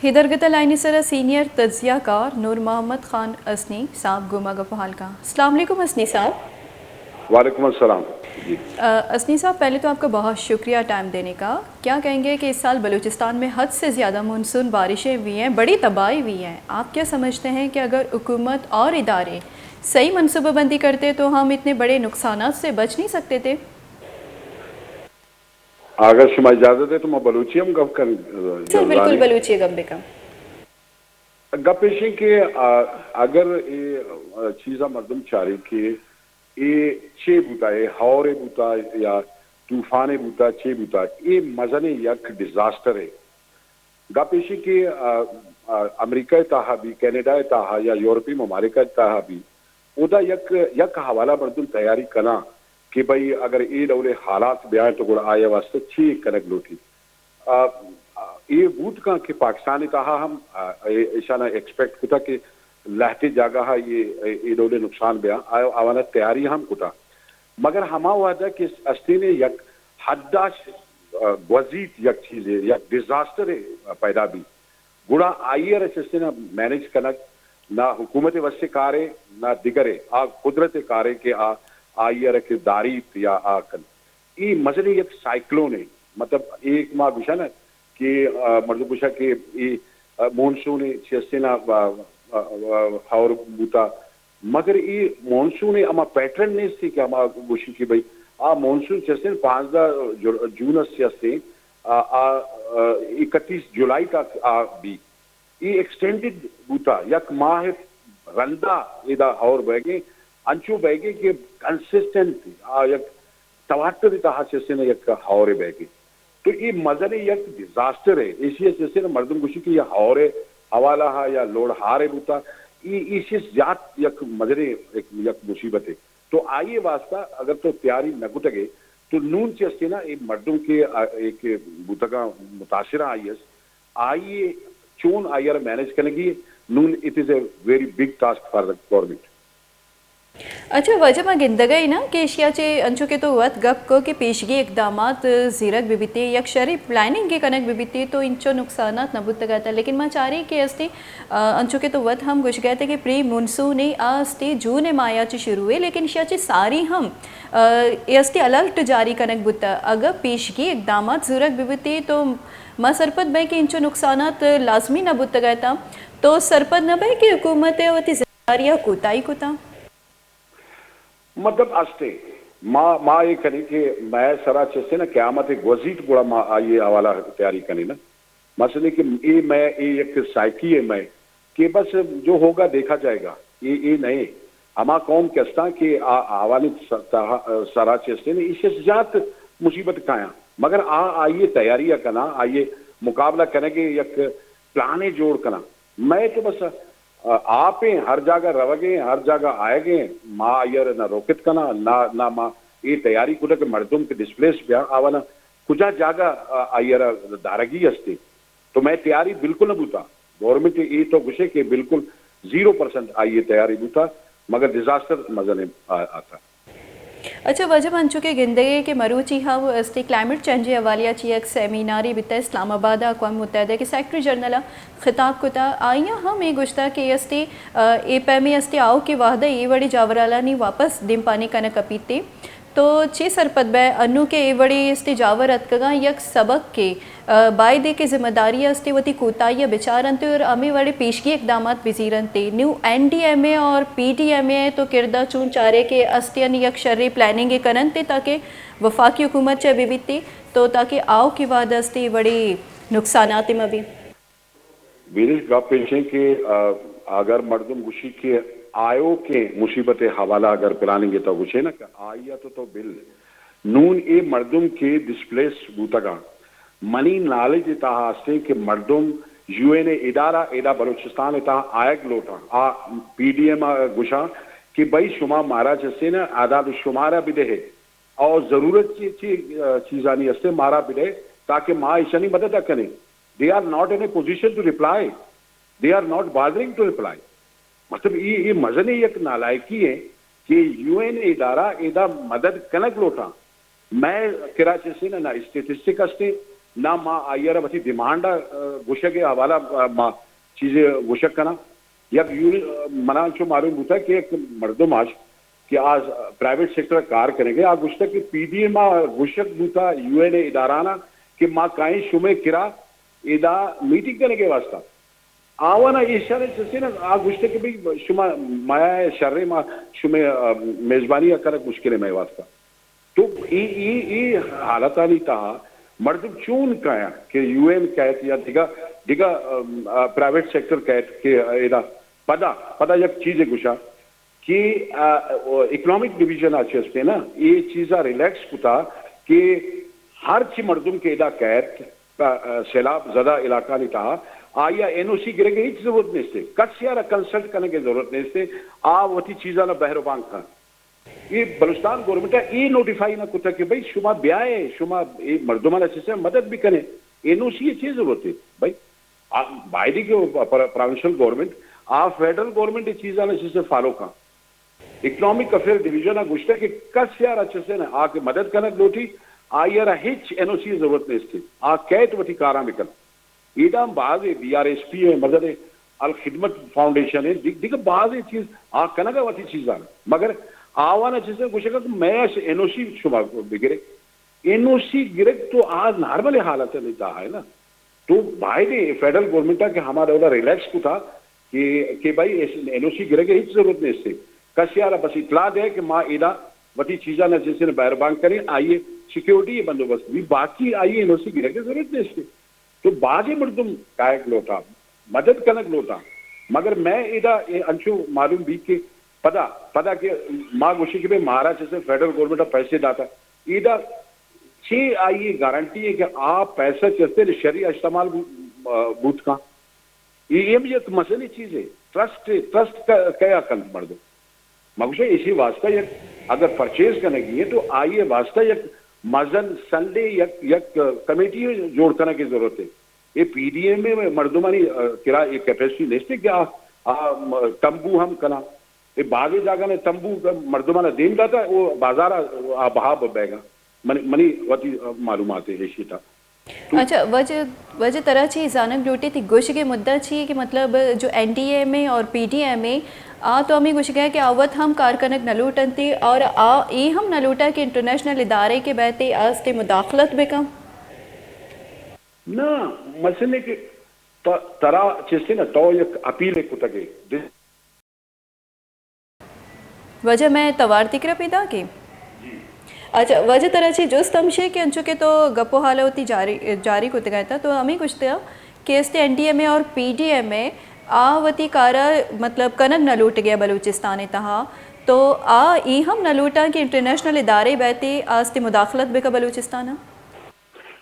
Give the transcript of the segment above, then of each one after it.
ہدرگت لائن سرا سینئر تجزیہ کار نور محمد خان حسنی صاحب گوما گپ و حال کا۔ السلام علیکم حسنی صاحب۔ وعلیکم السلام۔ جی۔ ا، حسنی صاحب، پہلے تو آپ کا بہت شکریہ ٹائم دینے کا۔ کیا کہیں گے کہ اس سال بلوچستان میں حد سے زیادہ مانسون بارشیں ہوئی ہیں، بڑی تباہی ہوئی ہیں۔ آپ کیا سمجھتے ہیں کہ اگر حکومت اور ادارے صحیح منصوبہ بندی کرتے تو ہم اتنے بڑے نقصانات سے بچ نہیں سکتے تھے؟ اگر شما اجازت ہے تو ما بلوچی ہم گپ کن، سر، بالکل، زانے۔ بلوچی گپ بکن۔ گپ ایشیں کہ، آ، اگر اے، آ، چیزا مردم چاری کہ اے چے بوتا، اے ہورے بوتا یا طوفانے بوتا، چے بوتا، اے مزنیں یک ڈیزاسٹرے۔ گپ ایشی کہ، آ، آ، امریکہ ء تہا بی، کینیڈا ء تہا یا یورپی ممالک ء تہا بی، اودا یک، یک حوالہ مردم تیاری کناں کہ بھئی اگر اے ڈولیں حالات بیاں تو گڑا آئی ء واستہ چی کنگ لوٹی۔ آ، آ، اے بوت کن کہ پاکستان ء تہا ہم، آ، اے، ایشاناں ایکسپیکٹ کتا کہ لہتے جاگہ ء اے، اے ڈولیں نقصان بیاں، آ، آواناں تیاری ہم کتا۔ مگر ہما وہدہ کہ استینے یک حداش، آ، گوزیت یک چیزے، یک ڈیزاسٹرے پیدا بی، گڑا آئی ء را چستیں نا مینج کنگ، نہ حکومت ء وس ء کارے، نہ دگرے، آ قدرت ء کارے کہ آ، آئی ء را کہ داریت یا آ کن۔ اے مزنیں یک سائیکلونے، مطلب، اے ما گوشاں نا کہ، آ، مردم گوشاں کہ اے، آ، مونسون ء چستیں نا، آ، آ، آ، ہور بوتا، مگر اے مانسون ء ہما پیٹرن نیست کہ ہما گوشی کہ بھئی آ مانسون چستیں پانزدہ جو-، جون ء سے استیں، آ، آ، آ، اکتیس جولائی تک آ بی۔ اے ایکسٹینڈڈ بوتا، یک ماہ رندا ادا ہور بئیگیں، انچو بئیگیں کہ کنسسٹنٹ آ یک تواتر تہا چستیں یک ہورے بئیگیں۔ تو اے مزنیں یک ڈیزاسٹر ہے۔ ایشی ء چستیں مردم گوشی کہ یہ ہورے حوالہ ہا یا لوڑ ہارے بوتا، اے ایشی زیات یک مزنیں یک، یک مصیبت ہے۔ تو آئی واسطہ اگر تو تیاری نہ کتگے تو نون چستیں نا اے مردم کے آ، ایک بوتگاں متاثرہ آئی اس، آئی چون آئی ء مینج کنگی، نون it is a very big task for the government۔ اچھا، واجہ ما گندگ ء نا کہ ایشی ء چہ انچو کہ تو وت گپ کو کہ پیشگی اقدامات زیرگ بہ بیتی، یک شری پلاننگ ء کنگ بہ بیتی تو انچو نقصانات نہ بوتگ ات۔ لیکن ما چاری کہ استی، آ، انچو کہ تو وت ہم گوشگ ء ات کہ پری مونسون ء آ استی جون ء ماہ ء چہ شروع ہے، لیکن ایشی ء چہ ساری ہم، آ، اے استی الرٹ جاری کنگ بوتا۔ اگہ پیشگی اقدامات زورگ بہ بیتی تو ما سرپد بئیں کہ انچو نقصانات لازمی نہ بوتگ ات، تو سرپد نہ بئے کہ حکومت ء وتی ذمہ داری ء کوتاہی کتا؟ مطلب استے، ما، ما اے کنیں کہ مئے سرا چسے نا قیامت گوزیت گڑا ما آئی حوالہ تیاری کنیں نا۔ مثلاً کہ اے مئے، اے یک سائیکی ہے مئے کہ بس جو ہوگا دیکھا جائے گا۔ اے، اے نئے۔ ہما قوم کستاں کہ آ، آوانی س-، تہا-، سرا چستے نا، ایشی زیات مصیبت کایاں۔ مگر آ، آئی تیاری کناں، آئی مقابلہ کنگے یک پلانے جوڑ کناں۔ مئے تو بس آ، آپیں، ہر جاگہ روگیں، ہر جاگہ آیگیں، ما آئی ء را نہ روکت کناں، نہ، نہ ما اے تیاری کتگ کہ مردم کہ ڈسپلیس بیاں، آوانا کجا جاگہ، آ، آئی ء را دارگی استے۔ تو مئے تیاری بالکل نہ بوتا۔ گورنمنٹ اے تو گوشے کہ بالکل زیرو پرسنٹ آئی ء تیاری بوتا، مگر ڈیزاسٹر مزن آ-، آتا۔ اچھا واجہ، من چونکہ گندگے کہ مروچی ہم استی کلائمیٹ چینج ء حوالے ء چی یک سیمینارے بیتا اسلام آباد ء اقوام متحدہ کہ سیکرٹری جنرل ء خطاب کتا، آئیاں ہم اے گوشتا کہ استی، آ، اے پیمیں استی آؤکیں وہد ء اے وڑیں جاورالانی واپس دیمپانی کنگ کپیت۔ تو چے سرپد بئے انوں کہ اے وڑیں استی جاور اتکگاں یک سبق کہ ء بائدے کہ ذمہ داری است ء وتی کوتاہی ء بچار انت ء ہمے وڑ ء پیشگی اقدامات بزیر انت ء نوں این ڈی ایم اے اور پی ڈی ایم اے ء تو کرد ء چون چارے کہ استیانی یک شریں پلاننگے کن انت ء تاکہ وفاقی حکومت چہ بہ بیت ء تو تاکہ آؤکیں وہد ء است ء وڑیں نقصاناتے مہ بیت۔ بیرش گپ ایش انت کہ، آ، اگر مردم گوشی کہ آیوکیں مصیبت ء حوالہ اگر پلاننگ ء تو گوشے نا کہ آئی ء تو تو بل نون اے مردم کہ ڈسپلیس بوتگاں، منی نالج ء تہا استیں کہ مردم یو این اے ادارہ ادا بلوچستان ء تہا آیگ لوٹاں۔ آ پی ڈی ایم ء گوشاں کہ بھئی شما مارا چسے نا اعداد و شمارا بدے۔ او ضرورت چی، چی، آ، چیزانی استیں مارا بدے تاکہ ما ایشانی مدد ء کنیں۔ They are not in a position to reply. They are not bothering to reply. مطلب، اے، اے مزنیں یک نالائکی ہے کہ یو این ادارہ ادا مدد کنگ لوٹاں۔ مئے کرا چسے نا، نہ اسٹیٹسٹک استیں، نہ، ما آئی ءَ را وتی ڈیمانڈ ءَ، آ، گوشگ ءِ حوالہ، آ، ما چیزے گوشگ کناں۔ یک یونی-، آ، منا انچو معلوم بوتا کہ یک مردم اش کہ آ پرائیویٹ سیکٹر ءَ کار کنگ ءَ، آ گوشتا کہ پی ڈی ایم ءَ گوشگ بوتا یو این اے ادارہاں کہ ما کائیں شمئے کرا ادا میٹنگ کنگ ءِ واسطہ۔ آوان ءَ ایشان ءَ چسین ءَ آ گوشتگ کہ بھئی شما مایا ءِ شریں، ما شمئے، آ، میزبانی ءَ کنگ مشکل ءِ مئے واسطہ۔ تو اے، اے، اے حالتانی تہا مردم چون کایاں کہ یو این کئیت یا دگہ، دگہ، آ، آ، پرائیویٹ سیکٹر کئیت کہ ادا پدا، پدا یک چیزے گوشاں کہ، آ، اکنامک ڈویژن ءَ چست نا، اے چیزا ریلیکس کتا کہ ہرچی مردم کہ ادا کئیت، آ، آ، سیلاب زدہ علاقہانی تہا، آئی ءَ این او سی گرگ ءِ ہچ ضرورت نیست، کسی ءَ را کنسلٹ کنگ ءِ ضرورت نیست، آ وتی چیزاں بہر و بانگ کن۔ اے بلوچستان گورنمنٹ ءَ اے نوٹیفائی نہ کتگ کہ بھئی شما بیائے، شما اے مردماں چیزے مدد بکنے، این او سی ءِ چی ضرورت ہے بھئی؟ آ، بایدی کہ پر-، پروونشل گورنمنٹ، آ فیڈرل گورنمنٹ اے چیزاں چیزے فالو کن۔ اکنامک افیئر ڈویژن ءَ گوشتگ کہ کس یار اچ سے نہ، آ کہ مدد کنگ لوٹی، آئی ءَ را ہچ این او سی ضرورت نیست۔ آ کئیت وتی کاراں بکن۔ ایدا ہم بازیں بی آر ایس پی ءِ، مزن ءِ الخدمت فاؤنڈیشن ءِ، دگ-، دگہ بازیں چیز آ کنگ ءَ وتی چیزاں۔ مگر آوان ءَ چیزیں گوشگ ءَ کہ مئے اش این او سی شما بگرے۔ این او سی گرگ تو آ نارمل حالت ءِ تہا ہے نا۔ تو باید ہے فیڈرل گورنمنٹ ءَ کہ ہما ڈول ءَ ریلیکس کتا کہ، کہ بھائی ایس-، این او سی گرگ ءِ ہچ ضرورت نیست۔ کسی ءَ را بس اطلاع دے کہ ما ادا وتی چیزاں نہ چیزیں بہر بانگ کریں، آئی ءِ سیکیورٹی ءِ بندوبست بھی، باقی آئی ءِ این او سی گرگ ءِ ضرورت نیست۔ تو بازیں مردم کائک لوٹا، مدد کنگ لوٹا، مگر میں ادا اے انچو معلوم بھی کہ پدا، پدا کہ ما گوشی کہ بھئی مارا چیزیں فیڈرل گورنمنٹ ءَ پیسے داتا، ادا چی آئی گارنٹی ہے کہ آ پیسہ چستے شری استعمال بو-، بوت کن؟ اے ہم یک مزنیں چیزے۔ ٹرسٹ، ٹرسٹ ک-، کیا کنت مردم؟ ما گوشاں ایشی واسطہ یک، اگر پرچیز کنگی ہے تو آئی واسطہ یک مزن سنڈے یک، یک کمیٹی جوڑ کنگ کی ضرورت ہے۔ اے پی ڈی ایم ءِ مردمانی، آ، کرا اے کیپیسٹی نیست کہ آ، آ، م-، تمبو ہم کنا۔ اے بازیں جاگہ نے تمبو مردمانا دیم داتا، او بازار آ، آ بہا بیگا۔ منی، منی وتی، آ، معلومات ہے ایشی تا۔ اچھا، واجہ، واجہ ترا چی زانگ لوٹی تئی گوشگ ءِ مدعا چی ہے کہ مطلب جو این ڈی ایم اے اور پی ڈی ایم اے آ تو ہمیں گوشگ ءَ کہ آ وت ہم کار کنگ نہ لوٹنتی اور آ اے ہم نہ لوٹا کہ انٹرنیشنل ادارے کہ بیت آ است مداخلت بکن؟ نہ، مسئلہ کہ ت-، ترا چیزے نہ تو یک اپیل کتگے۔ واجہ مئے توار تئی کرا پیداک ایں۔ اچھا، واجہ ترا چی جست ہمشی کہ انچو کہ تو گپ و حال وتی جاری، جاری کتگ ات، تو ہمیں گوشتگ کہ است این ڈی ایم اے اور پی ڈی ایم اے آ وتی کارا مطلب کنگ نہ لوٹگے بلوچستان تہا، تو آ ای ہم نہ لوٹاں کہ انٹرنیشنل ادارے بیت آ است مداخلت بکا بلوچستان؟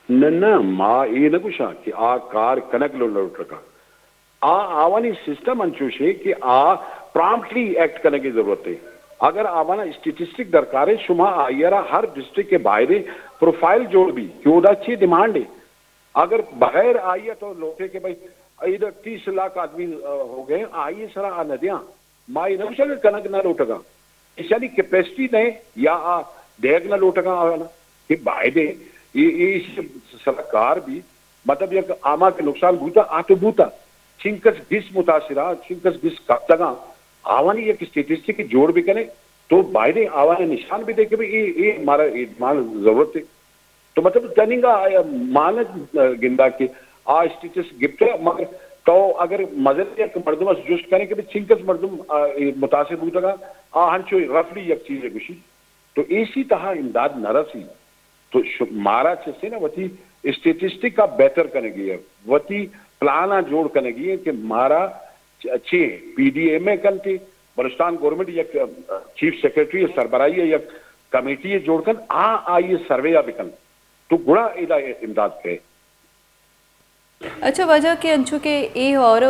نہ، نہ، ما اے نہ گوشاں کہ آ کار کنگ لوٹگا۔ آ، آوانی سسٹم انچوش ہے کہ آ پرامپٹلی ایکٹ کنگ کی ضرورت ہے۔ اگر آوانا اسٹیٹسٹک درکار ہے، شما آئی را ہر ڈسٹرکٹ کے باہر پروفائل جوڑ بھی کہ اودا چی ڈیمانڈ ہے۔ اگر بغیر آئی تو لوٹے کہ بھائی ادھر تیس لاکھ آدمی، آ، ہو گئے، آئی سرا آ نہ دیاں۔ ما اے نہ گوشاں کہ کنگ نہ لوٹگاں، ایشانی کیپیسٹی نئے یا آ دیگ نہ لوٹگاں آوانا کہ باید اے، اے، اے ایشی سرا کار بھی، مطلب یک آما کہ نقصان بوتا، آ تو بوتا، چنکس گس متاثرہ، چنکس گس کپتگاں، آوانی یک اسٹیٹسٹک جوڑ بکنے، تو باید اے آوانا نشان بھی دے کہ بھئی اے، اے ہمارا اے مان ضرورت ہے۔ تو مطلب تننگا آیا مانگ گندا کہ آ اسٹیٹس گپتہ، مگر تو اگر مزن یک مردم اس جست کنے کہ بھئی چنکس مردم، آ، اے متاثر بوتگا، آ ہنچو رفلی یک چیز گوشی۔ تو ایشی تہا امداد نہ رسی۔ تو ش-، مارا چسے نا وتی اسٹیٹسٹک آ بہتر کنگی ہے، وتی پلان آ جوڑ کنگی ہے کہ مارا چ-، چے پی ڈی ایم اے کنتے، بلوچستان گورنمنٹ یک، آ، چیف سیکرٹری سربراہی یک کمیٹی جوڑ کن، آ آئی سروے آ بکن۔ تو گڑا ادا امداد کئے۔ اچھا، واجہ کہ انچو کہ اے ہور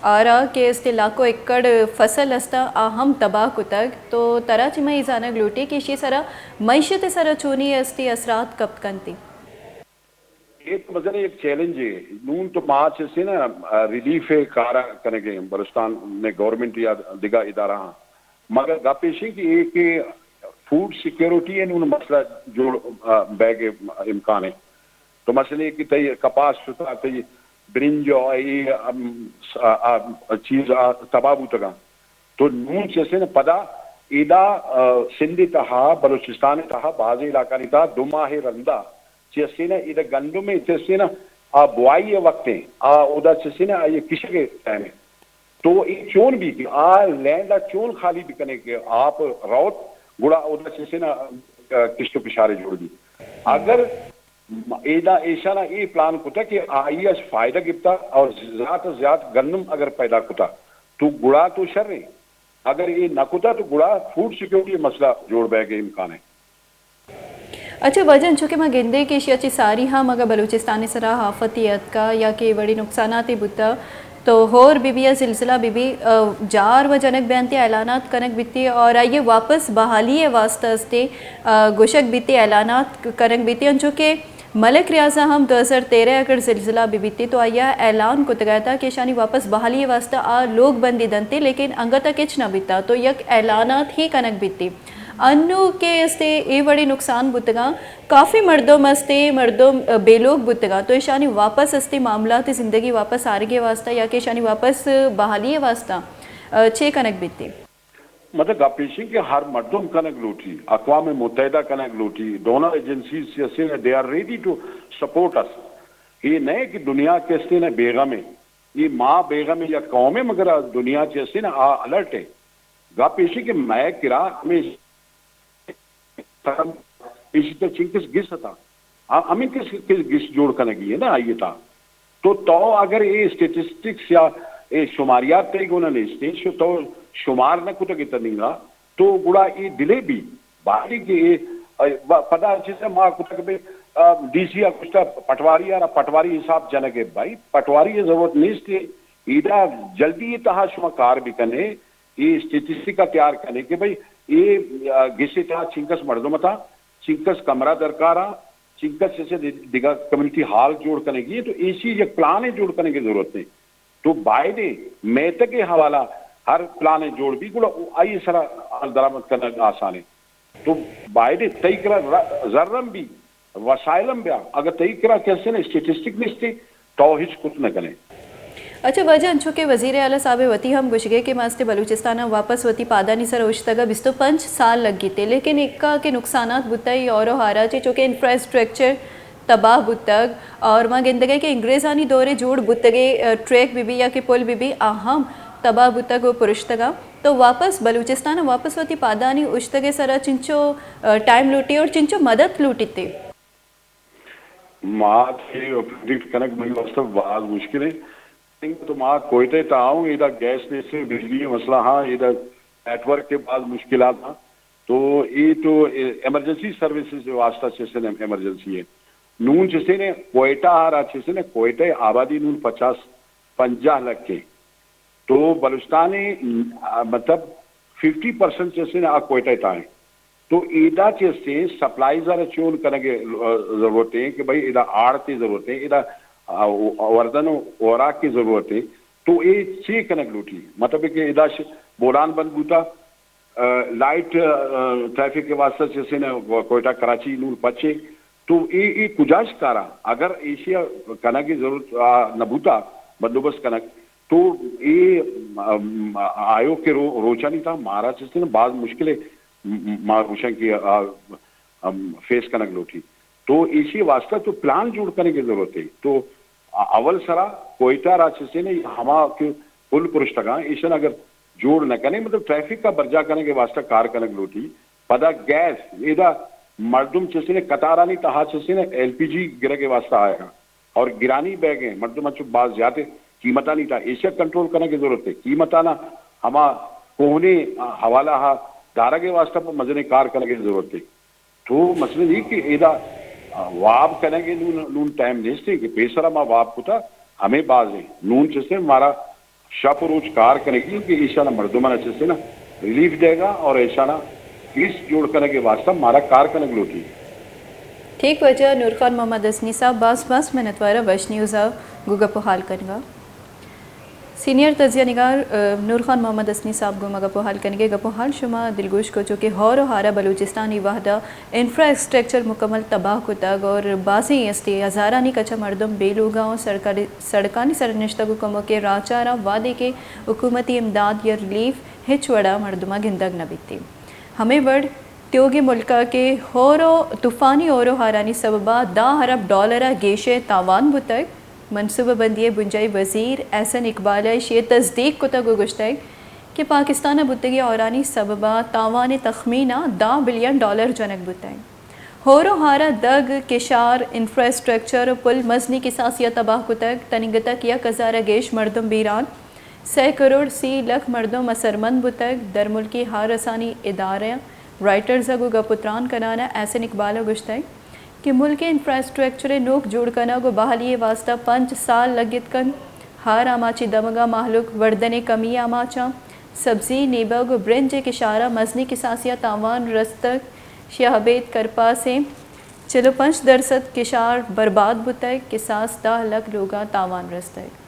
آرا کہ است لاکھوں ایکڑ فصل استا، آ ہم تباہ کتگ، تو ترا چی مئے زانگ لوٹی کہ ایشی سرا معیشت سرا چونی استی اثرات کپت کنتی؟ اے تو مزن ایک چیلنج ہے۔ نون تو ما چسے نا، آ، ریلیف کارا کنگے بلوچستان میں گورنمنٹ یا دگہ ادارہ ہاں۔ مگر گپ ایشی کہ اے کہ فوڈ سیکیورٹی ہے، نون مسئلہ جوڑ، آ، بیگ امکان ہے۔ تو مثلاً کہ تئی کپاس شتا، تئی برنج ءُ اے، ام، س-، آ، آ، چیز، آ، تباہ بوتگاں۔ تو نون چہ سن پدا ایدا، آ، سندھ تہا، بلوچستان تہا، بعض علاقانی تہا دو ماہ رندا چہ سن ایدا گندم چہ سن آ بوائی وقت ہیں، آ اودا چہ سن آ یہ کشگ ٹائم ہے۔ تو اے چون بی کہ آ لینڈ ءَ چون خالی بکنے کہ آپ روت، گڑا اودا چہ سن آ، آ، کشت و کشارے جوڑ بی۔ اگر ایدا ایشانا اے پلان کتا کہ آئی اش فائدہ گپتا اور زیات از زیات گندم اگر پیدا کتا تو گڑا تو شر ہیں۔ اگر اے نہ کتا تو گڑا فوڈ سیکورٹی مسئلہ جوڑ بے گے امکان ہے۔ اچھا واجہ، انچو کہ ما گندے کہ ایشی ءَ چہ ساری ہم اگاں بلوچستان ءِ سرا آفتے اتکا یا کہ وڑیں نقصاناتے بوتا تو ہور بہ بی یا زلزلہ بہ بی، آ، جار و جنگ بیانتے اعلانات کنگ بیتے اور آئی ءَ واپس بحالی ءِ واستہ استے، آ، گوشگ بیتے، اعلانات کنگ بیتے، انچو کہ ملک ریاض ءَ ہم دو ہزار تیرہ اگر زلزلہ بہ بیتے تو آئی ءَ اعلان کتگ اتاں کہ ایشانی واپس بحالی ءِ واستہ آ لوگ بندی دنتے، لیکن انگت ءَ کچ نہ بیتا تو یک اعلانات ہی کنگ بیتے۔ انو کہ استے اے وڑیں نقصان بوتگاں، کافی مردم استے، مردم، آ، بے لوگ بوتگاں، تو ایشانی واپس استے معاملات زندگی واپس آرگے واسطہ یا کہ ایشانی واپس بحالی واسطہ، آ، چے کنگ بیتے؟ مطلب گپ ایشی کہ ہر مردم کنگ لوٹی، اقوام متحدہ کنگ لوٹی، ڈونر ایجنسیز چی استے، they are ready to support us۔ یہ نہ کہ دنیا کے استے نہ بیغم ہے، یہ ماں بیغم ہے یا قوم ہے، مگر دنیا چی استے نہ آ الرٹ ہے۔ گپ ایشی کہ میں کرا ہمیں ایشی تہ چنکس گس اتاں۔ آ، ہمیں کس، کس گس جوڑ کنگی ہے نا آئی تا۔ تو تو اگر اے اسٹیٹسٹکس یا اے شماریات تئی گونا نیستے، شو تو شمار نہ کتگ اتننگا، تو گڑا اے ڈیلے بی۔ باری کہ اے، اے، ب-، پدا چیز ما کتگ بے، آ، ڈی سی آ کشتا پٹواری آ را پٹواری حساب جنگ ہے بھائی، پٹواری ضرورت نیستے۔ ایدا جلدی تہا شما کار بکنے، اے اسٹیٹسٹک ءَ تیار کنے کہ بھئی اے، آ، گس ءِ تہا چنکس مردم اتاں، چنکس کمرہ درکار آں، چنکس جیسے دگہ کمیونٹی ہال جوڑ کنگی ہیں، تو ایشی یک پلانے جوڑ کنگی ضرورت ہے۔ تو بایدے میتگ ءِ حوالہ ہر پلانے جوڑ بی، گڑا آئی سرا عمل درآمد کنگ آسان ہے۔ تو بایدے تئی کرا ر-، زر ہم بی، وسائل ہم بیا، اگر تئی کرا کسے نے اسٹیٹسٹک نیستے، تو ہچ کت نہ کنے۔ اچھا واجہ، انچو کہ وزیر اعلیٰ صاحب وتی ہم گوشگے کہ ما استے بلوچستان ءَ واپس وتی پادانی سر اوشتگ ءَ بیست و پنچ سال لگیتے، لیکن اکا کہ نقصانات بوتا ای اور ہارا چے، چونکہ انفراسٹرکچر تباہ بوتگ اور ما گندگے کہ انگریزانی دورے جوڑ بوتگے، آ، ٹریک بی بی یا کہ پل بی بی، آ ہم تباہ بوتگ و پرشتگاں۔ تو واپس بلوچستان ءَ واپس وتی پادانی اوشتگ ءِ سرا چنچو، آ، ٹائم لوٹی اور چنچو مدد لوٹیتے؟ ما کہ پریڈکٹ کنگ منی واسطہ باز مشکل ہے۔ تو ما کوئٹہ تا آؤں، ادا گیس نیستے، بجلی مسئلہ ہاں، ادا نیٹ ورک کے باز مشکلات ہاں۔ تو اے تو ایمرجنسی سروسز واسطہ چیسے نے ایمرجنسی ہے۔ نون چیسے نے کوئٹہ آ را چیسے نے کوئٹہ آبادی نون پچاس پنجاہ لکھ ہے۔ تو بلوچستان ءِ، آ، مطلب ففٹی پرسنٹ چیسے نا آ کوئٹہ تا ہیں۔ تو ایدا چیسے سپلائیز ءَ چون کنگ ءِ، آ، ضرورت ہے کہ بھئی ادا آڑ تے ضرورت ہے، ادا، آ، وردن و خوراک کی ضرورت ہے۔ تو اے چے کنگ لوٹی؟ مطلب کہ ادا ش-، بولان بند بوتا، آ، لائٹ، آ، ٹریفک کے واسطے چیسے نا کوئٹہ کراچی نون پچے۔ تو اے، اے کجاش کارا؟ اگر ایشی ءَ کنگ ءِ ضرورت، آ، نہ بوتا بندوبست کنگ، تو اے، ام، آیوکیں رو-، روچانی تہا مارا چیسے نا باز مشکل ہے، م-، م-، ما گوشاں کہ، آ، ام، فیس کنگ لوٹی۔ تو ایشی واسطہ تو پلان جوڑ کنگ ءِ ضرورت ہے۔ تو اول سرا کوئٹہ را چیسے نے ہما کہ پل پرشتگاں، ایشن اگر جوڑ نہ کنے، مطلب ٹریفک کا برجا کنگ ءِ واسطہ کار کنگ لوٹی۔ پدا گیس، ایدا مردم چیسے نے قطارانی تہا چیسے نے ایل پی جی گرگ ءِ واسطہ آئے ہیں اور گرانی بیگ ہیں، مردم انچو باز زیادہ قیمتانی تہا ایشیا کنٹرول کنگ ءِ ضرورت ہے۔ قیمتانا ہما کوہنے حوالہ ہا دارگ ءِ واسطہ مزنیں کار کنگ ءِ ضرورت ہے۔ تو مثلاً اے کہ ایدا، آ، واب کنگ ءِ نون، نون ٹائم نیست ہے کہ پیسرا ما واب کتا ہمیں باز ہیں۔ نون چیسے مارا شپ و روچ کار کنگی کہ ایشانا مردمانا چیسے نا ریلیف دے گا اور ایشانا پیس جوڑ کنگ ءِ واسطہ مارا کار کنگ لوٹی۔ ٹھیک واجہ نور خان محمد حسنی صاحب، باز باز منتوارا وش نیوز ءَ گوں گپ و حال کنگا۔ سینئر تجزیہ نگار نور خان محمد حسنی صاحب گوں ما گپ و حال کنگے۔ گپ و حال شما دلگوش کو، چونکہ ہور و ہارا بلوچستانی وہدا انفراسٹرکچر مکمل تباہ کتگ اور بازیں استی ہزارانی کچا مردم بے لوگا و سڑکانی سرا نشتگ و کمکے راہچاراں، وہدے کہ حکومتی امداد یا ریلیف ہچ وڑا مردما گندگ نہ بیتی۔ ہمے وڑ تیوگیں ملکا کہ ہور و طوفانی ہور و ہارانی سببا دہ ارب ڈالرا گیشے تاوان بوتگ، منصوبہ بندی ء بنجاہی وزیر احسن اقبال ء ایشی ء تصدیق کتگ و گوشتگ کہ پاکستان ء بوتگیں ہورانی سبب ء تاوان ء تخمین ء دہ بلین ڈالر جنگ بوتگ۔ ہور و ہار ء دگ، کشار، انفراسٹرکچر و پل مزنیں کساسے ء تباہ کتگ، تنیگتک یک ہزار ء گیش مردم بیران، سئے کروڑ سی لکھ مردم اثرمند بوتگ۔ درملکی ہار رسانی ادارہ رائٹرز ء گوں گپ و تران کنان ء احسن اقبال ء گوشتگ کہ ملک ء انفراسٹرکچر ء نوک جوڑ کنگ و بحالی ء واستہ پنچ سال لگت کنت۔ ہار آماچی دمگ ء مہلوک وردن ء کمی ء آماچاں۔ سبزی، نیبگ و برنج ء کشار ء مزنیں کساسے ء تاوان رستگ۔ شہ ابید کرپاس ء چل و پنچ درسد کشار برباد بوتگ، کساس دہ لکھ لوگاں تاوان رستگ۔